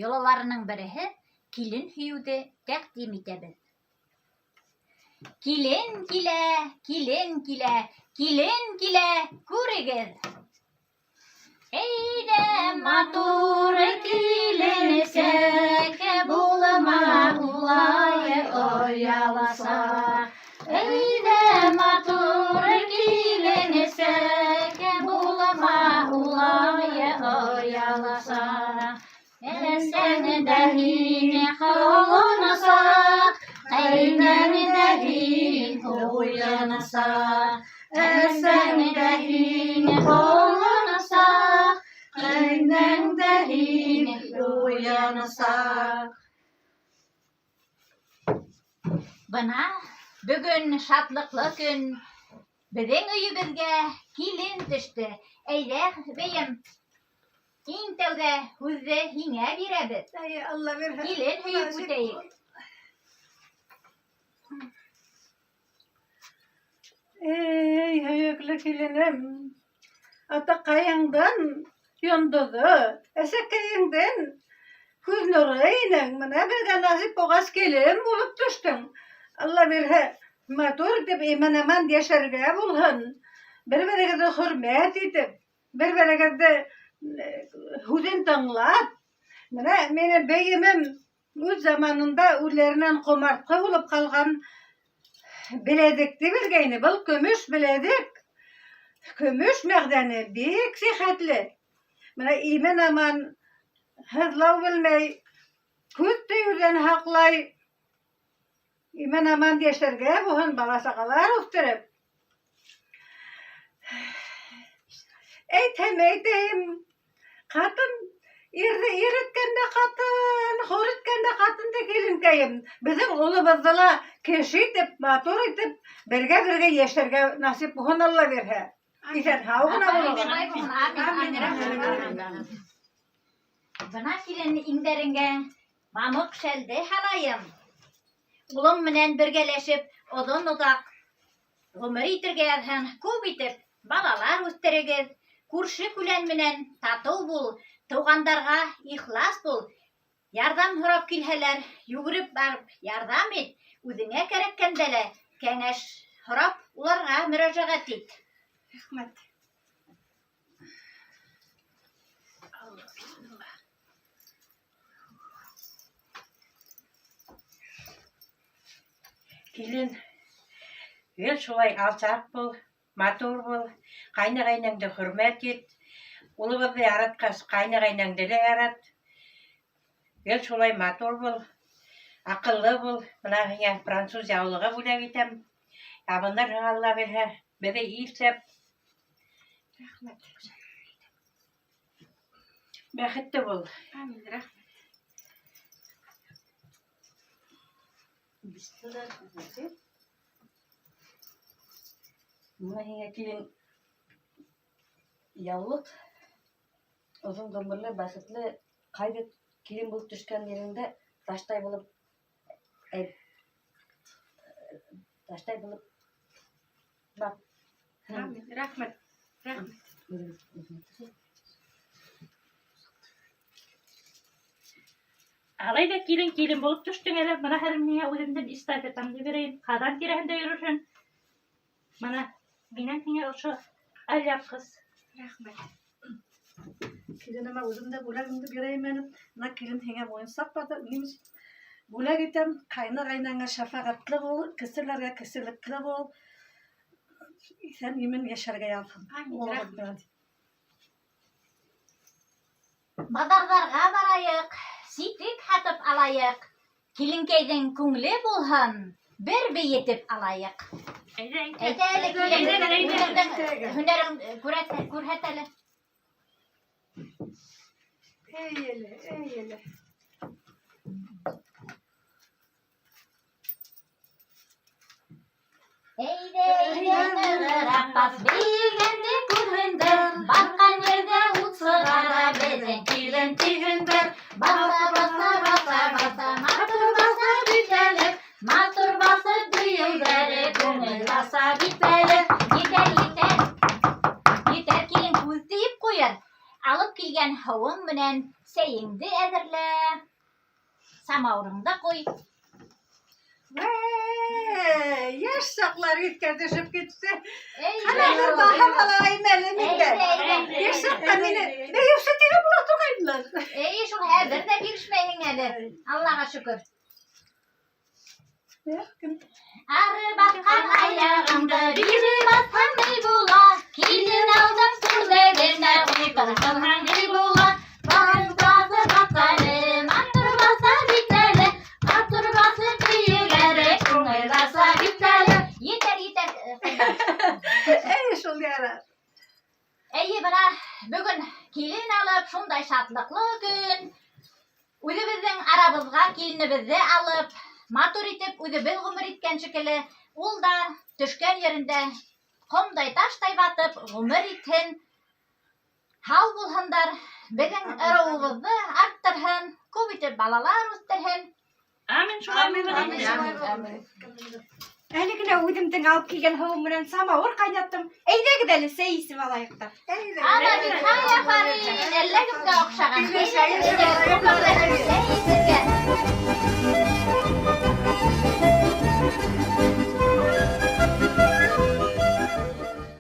йолаларының береһе килен һөйөүҙе тәҡдим итәбеҙ. Килен килә, килен килә, килен килә, күрегеҙ! Әйҙә, матур киленсәк, булма улай оялса. Әйҙә, матур киленсәк, булма улай оялса. Әсәң дә һин ҡолонсаҡ, ҡәйнәң дә һин ҡуйынсаҡ. Әсәң дә һин ҡолонсаҡ, ҡәйнәң дә һин ҡуйынсаҡ. Бына бөгөн шатлыҡлы көн. Беҙҙең өйөбөҙгә килен төштө. Әйҙә, бейем, иң тәүҙә һүҙҙе һиңә бирәбеҙ. Әйе, Алла бирһә. Килен һөйөп үтәйек. Эй, һөйөклө киленем, атаҡайыңдың йондоҙо, әсәкәйеңдең күҙ нуры инең. Менә беҙгә насип булғас, килен булып төштөң. Алла бирһә, матур итеп, имен-аман йәшәргә булһын. Бер-берегеҙҙе хөрмәт итеп, бер-берегеҙҙе һүҙен тыңлап. Менә минең бейемем үҙ заманында үҙләренән ҡомартҡы булып ҡалған беләҙекте биргәйне. Был көмөш беләҙек. Көмөш мәғдәне бик сихәтле. Менә имен-аман һыҙлау белмәй, күҙ тейеүҙән һаҡлай. Имен-аман йәшәргә булһын, бала-сағалар үҫтереп. Әйтһәм, әйтәйем, ҡатын ирҙе ир иткән дә ҡатын, хур иткән дә ҡатын ти киленкәйем. Беҙҙең улыбыҙҙы ла кеше итеп, матур итеп, бергә-бергә йәшәргә насип булһын, Алла бирһә. Иҫән-һау ғына булығыҙ. Шулай булһын, амин, амин, амин. Бына килен иңдәреңә мамыҡ шәлде һалайым. Улың менән бергәләшеп, оҙон-оҙаҡ ғүмер итергә яҙһын, күп итеп балалар үҫтерегеҙ, күрше-күлән менән татыу бул, тыуғандарға ихлас бул, ярҙам һорап килһәләр, йүгереп барып ярҙам ит, үҙеңә кәрәккәндә лә кәңәш һорап уларға мөрәжәғәт ит. Рәхмәт. Килен, гел шулай алсаҡ бул, матур бул, ҡайны-ҡәйнәңде хөрмәт ит. Улыбыҙҙы яратҡас, ҡайны-ҡәйнәңде лә ярат. Гел шулай матур бул, аҡыллы бул. Бына һиңә француз яулығы бүләк итәм. Ябынырһың, Алла бирһә, беҙҙе иҫләп. Рәхмәт. Бәхетле бул. Амин, рәхмәт. Бына һиңә килен яулыҡ, оҙон ғүмерле, бәхетле, ҡайҙа килен булып төшкән ереңдә таштай булып, таштай булып баҡ. Амин, рәхмәт. Рәхмәт. Алай ҙа килен килен булып төштөң әле. Бына хәҙер мин һиңә үҙемдең эстафетамды бирәйем. Ҡаҙан тирәһендә йөрөрһөң. Бына минән һиңә ошо алъяпҡыс. Рәхмәт. Киленемә үзем дә бүләгемде бирәйем әле. Менә килен һиңә муенсаҡ бата, нимес бүләк итәм. Ҡайны-ҡәйнәңә шәфәғәтле бул, кеселәргә кеселекле бул. Иҫән-имен йәшәргә яҙһын. Амин, Улығыҙ рәхмәт. менән. Баҙарҙарға барайыҡ, ситек һатып алайыҡ. Киленкәйҙең күңеле булһын, бер бейетеп алайыҡ. Әйҙә, әйҙә. Әйҙә әле, килен, Әйҙә, әйҙә. үҙеңдең һөнәрең күрһәт әле. Эй әле, эй әле. Әйҙә, әйҙә, нығыраҡ баҫ, бейегәнде күрһендәр. Баҫҡан ерҙә ут сығара беҙҙең килен тиһендәр. Баҫа, баҫа, баҫа, баҫа, матур баҫа бит әле. Матур баҫып бейеүҙәре күңел аса бит әле. Етәр, етәр. Етәр, килен, күҙ тейеп ҡуйыр. Алып килгән һыуың менән сәйеңде әҙерлә. Самауырыңды ҡуй. Эй, йәш саҡлар иҫкә төшөп китте. Эй, Ҡана бер баһам алайым әле мин дә. Әйҙә, әйҙә. Йәш саҡта мине бейеүсе тигән була торғайнылар. Эй, шул хәҙер ҙә бирешмәйһең әле. Аллаға шөкөр. Ары баҫҡан аяғыңды бире баҫһаң ни була? Килен алдың түрҙә генә ултырһаң ни була? Барын баҫып баҫ әле, матур баҫа бит әле, матур баҫып бейегәре, күңел баҫа бит әле. Етәр, етәр. Эй, шул ярар. Эйе, бына бөгөн килен алып, шундай шатлыҡлы көн. Үҙебеҙҙең арабыҙға киленебеҙҙе алып, матур итеп үҙебеҙ ғүмер иткән шикелле, ул да төшкән ерендә ҡомдай таштай батып ғүмер итһен. Һау булһындар, беҙҙең ырыуыбыҙҙы арттырһын, күп итеп балалар үҫтерһен. Амин, шулай Амин, булыр амин, инде. шулай булыр. Әле генә үҙемдең алып килгән һыуым менән самауыр ҡайнаттым. Әйҙәгеҙ әле сәй эсеп алайыҡ та. Әйҙә. Ана бит, һай, афарин, әллә кемгә оҡшаған. Килен сәй эсеп алайыҡ.